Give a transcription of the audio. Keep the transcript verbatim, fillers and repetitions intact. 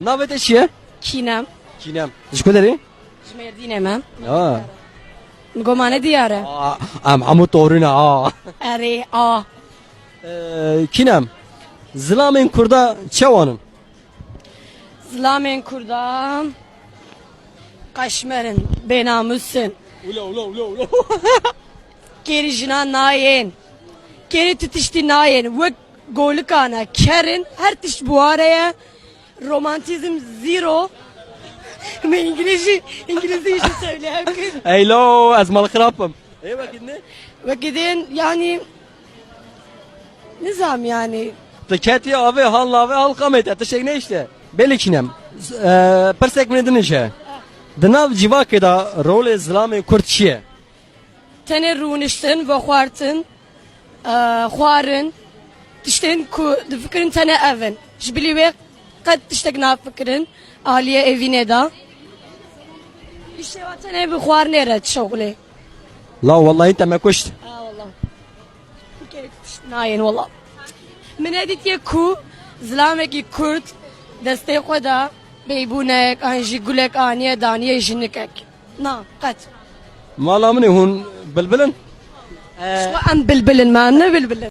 Navê te çi ye? Kînem. Kînem. Ji ku derê? Ji Mêrdînê me. Ya. Min got ma ne diyar e. Aa, em hemû torî ne, aa. Erê, a. Ee, Kînem, zilamên Kurda çewan in? Zilamên Kurda qaşmer in, bênamûs in. Ula, ula, ula, ula. Kêrî jinan nayên. Kêrî tu tiştî nayên. Wek golikan e, ker in, her tişt bi wan re ye. Romantizm zero. Min İngilizce, İngilizce işi söyleyemem. Hello, ez mal xirab im. Ê wekî ne? Wekî din, yani, nizam yani. Tu ketî avê, hal navê, hal qamê te, tiştek ne işte. Belê Kînem. Ee, pirsek min din hişe. Di nav civakê de rolê zilamê Kurd çi ye? Tenê rûniştin, vexwartin, e, xwarin, tiştên ku difikirin tenê ev in. Ji bilî wê qet tiştek nafikirin aliyê evînê de. Îşê wa tenê bi xwarinê re dişexulê. La wellahî te me kuşt. Ha, wallah. Kurkê tişt nayên, wallah. Min nedîtiye ku zilamekî Kurd destê xwe de beybûnek an jî gulek aniye daniye jinikek. Na, qet. Mala min ê hûn bilbil in? Ji xwe em bilbil in, me em ne bilbil in.